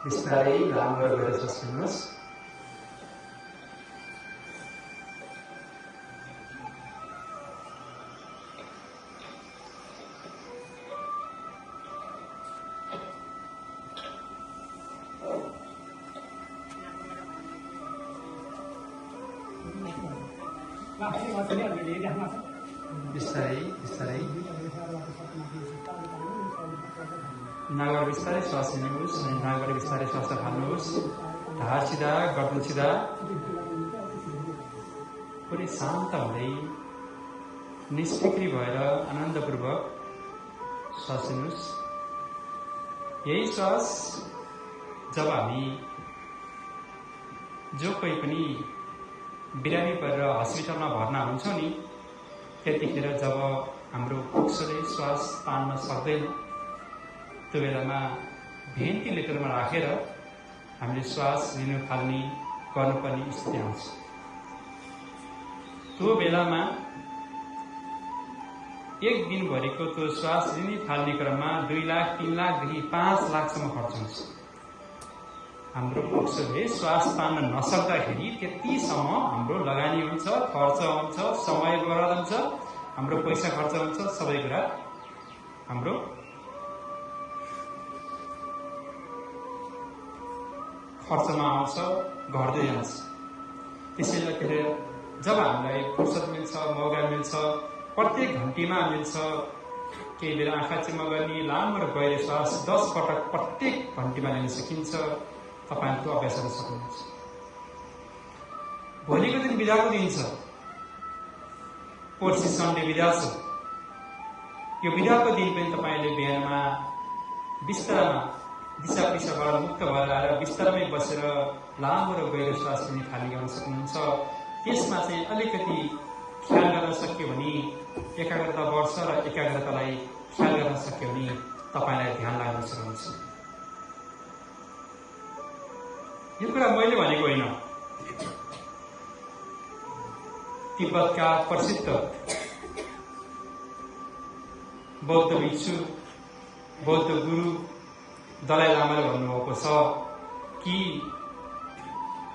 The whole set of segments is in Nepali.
बिस्तारै लामो गरेर श्वास लिनुहोस्। बिस्तारै बिस्तारै नाकबाट बिस्तारै श्वास लिनुहोस् अनि नाकबाट बिस्तारै श्वास फाल्नुहोस्। ढाड सिधा, गर्दन सिधा, पुरै शान्त हुँदै निष्फिक्री भएर आनन्दपूर्वक श्वास लिनुहोस्। यही श्वास जब हामी जो कोही पनि बिरामी परेर हस्पिटलमा भर्ना हुन्छ नि, त्यतिखेर जब हाम्रो फोक्सोले श्वास तान्न सक्दैन, त्यो बेलामा भेन्टिलेटरमा राखेर हामीले श्वास लिन थाल्ने गर्नुपर्ने स्थिति आउँछ। त्यो बेलामा एक दिनभरिको त्यो श्वास लिने थाल्ने क्रममा 2 लाख, 3 लाखदेखि 5 लाखसम्म खर्च हुन्छ। हाम्रो फोक्सोले श्वास तान्न नसक्दाखेरि त्यतिसम्म हाम्रो लगानी हुन्छ, खर्च हुन्छ, समय बर्बाद हुन्छ, हाम्रो पैसा खर्च हुन्छ, सबै कुरा हाम्रो खर्चमा आउँछ, घट्दै जान्छ। त्यसैले जब हामीलाई फुर्सद मिल्छ, मौका मिल्छ, प्रत्येक घन्टीमा मिल्छ, केही बेला आँखा चिम्म गर्ने लामो र गहिरो श्वास 10 पटक प्रत्येक घन्टीमा लिन सकिन्छ। तपाईँ त्यो अभ्यास गर्न सक्नुहुन्छ। भोलिको दिन बिदाको दिन छ, पर्सि सन्डे बिदा छ। यो बिदाको दिन पनि तपाईँले बिहानमा बिस्तारामा दिशा पिसाबाट मुक्त भएर आएर बिस्तारमै बसेर लामो र गहिरो श्वास लिने थाली गर्न सक्नुहुन्छ। त्यसमा चाहिँ अलिकति ख्याल गर्न सक्यो भने एकाग्रता बढ्छ र एकाग्रतालाई ख्याल गर्न सक्यो भने तपाईँलाई ध्यान लाग्न सक्नुहुन्छ। यो कुरा मैले भनेको होइन, तिब्बतका प्रसिद्ध बौद्ध भिक्षु, बौद्ध गुरु दलाई लामाले भन्नुभएको छ कि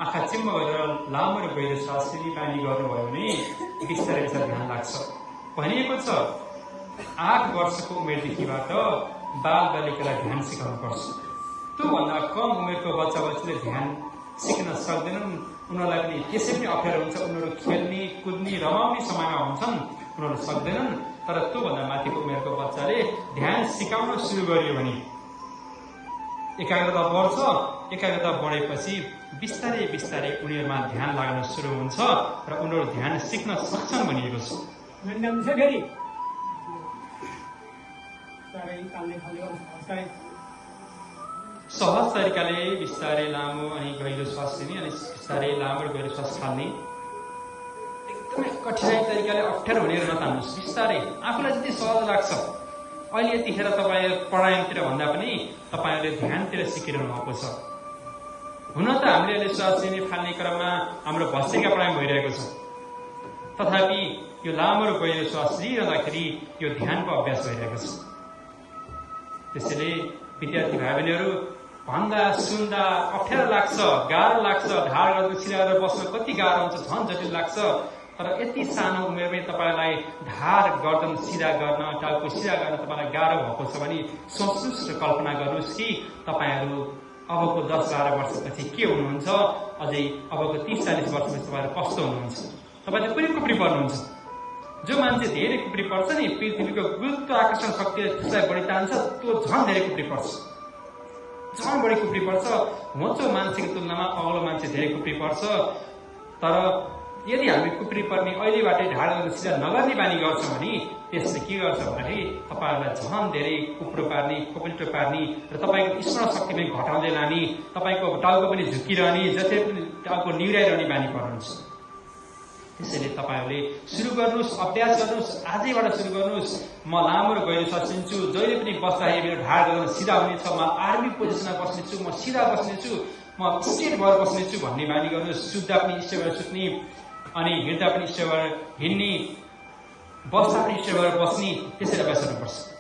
आँखा चिम्म गरेर लामो र गहिरो श्वास लिने बानी गर्नुभयो भने बिस्तारै बिस्तारै ध्यान लाग्छ भनिएको छ। 8 वर्षको उमेरदेखिबाट बाल बालिकालाई ध्यान सिकाउनुपर्छ। त्योभन्दा कम उमेरको बच्चा बच्चीले ध्यान सिक्न सक्दैनन्। उनीहरूलाई पनि त्यसै पनि अप्ठ्यारो हुन्छ। उनीहरू खेल्ने, कुद्ने, रमाउने समयमा हुन्छन्, उनीहरू सक्दैनन्। तर त्योभन्दा माथिको उमेरको बच्चाले ध्यान सिकाउन सुरु गर्यो भने एकाग्रता बढ्छ। एकाग्रता बढेपछि बिस्तारै बिस्तारै उनीहरूमा ध्यान लाग्न सुरु हुन्छ र उनीहरू ध्यान सिक्न सक्छन् भनिएको छ। सहज तरिकाले बिस्तारै लामो अनि गहिरो श्वास लिने अनि बिस्तारै लामो र गहिरो श्वास फाल्ने। एकदमै कठिनाइ तरिकाले अप्ठ्यारो हुने नतान्नुहोस्। बिस्तारै आफूलाई जति सहज लाग्छ। अहिले यतिखेर तपाईँ प्राणायामतिर भन्दा पनि तपाईँहरूले ध्यानतिर सिकिरहनु भएको छ। हुन त हामीले अहिले श्वास लिने फाल्ने क्रममा हाम्रो भस्त्रिका प्राणायाम भइरहेको छ। तथापि यो लामो र गहिरो श्वास लिइरहँदाखेरि यो ध्यानको अभ्यास भइरहेको छ। त्यसैले विद्यार्थी भाइ बहिनीहरू भन्दा सुन्दा अप्ठ्यारो लाग्छ, गाह्रो लाग्छ। ढाड गर्दा सिधा गरेर बस्न कति गाह्रो हुन्छ, झन् जटिल लाग्छ। तर यति सानो उमेरमै तपाईँलाई ढाड गर्दन सिधा गर्न, टाउको सिधा गर्न तपाईँलाई गाह्रो भएको छ भने सोच्नुहोस् र कल्पना गर्नुहोस् कि तपाईँहरू अबको 10-12 वर्षपछि के हुनुहुन्छ, अझै अबको 30-40 वर्षपछि तपाईँहरू कस्तो हुनुहुन्छ। तपाईँ त पुरै कुप्री पर्नुहुन्छ। जो मान्छे धेरै कुप्री पर्छ नि, पृथ्वीको गुरुत्वाकर्षण शक्तिले त्यसलाई बढी तान्छ, त्यो झन् धेरै कुप्री पर्छ, झन् बढी कुप्री पर्छ। होचो मान्छेको तुलनामा अग्लो मान्छे धेरै कुप्री पर्छ। तर यदि हामी कुप्री पर्ने अहिलेबाटै ढाड सिधा नगर्ने बानी गर्छौँ भने त्यसले के गर्छ भन्दाखेरि तपाईँहरूलाई झन् धेरै कुप्रो पार्ने, कोपल्टो पार्ने र तपाईँको स्मरण शक्ति पनि घटाउँदै लाने, तपाईँको टाउको पनि झुकिरहने, जति पनि टाउको निहुराइरहने बानी पर्नुहुन्छ। त्यसैले तपाईँहरूले सुरु गर्नुहोस्, अभ्यास गर्नुहोस्, आजैबाट सुरु गर्नुहोस्। म लामो र गहिरो श्वास लिन्छु, जहिले पनि बस्दाखेरि मेरो ढाड गर्दन सिधा हुनेछ, म आर्मी पोजिसनमा बस्नेछु, म सिधा बस्नेछु, म स्ट्रेट भएर बस्नेछु भन्ने बानी गर्नुहोस्। सुत्दा पनि स्ट्रेट भएर सुत्ने, अनि हिँड्दा पनि स्ट्रेट भएर हिँड्ने, बस्दा पनि स्ट्रेट भएर बस्ने, त्यसरी अभ्यास गर्नुपर्छ।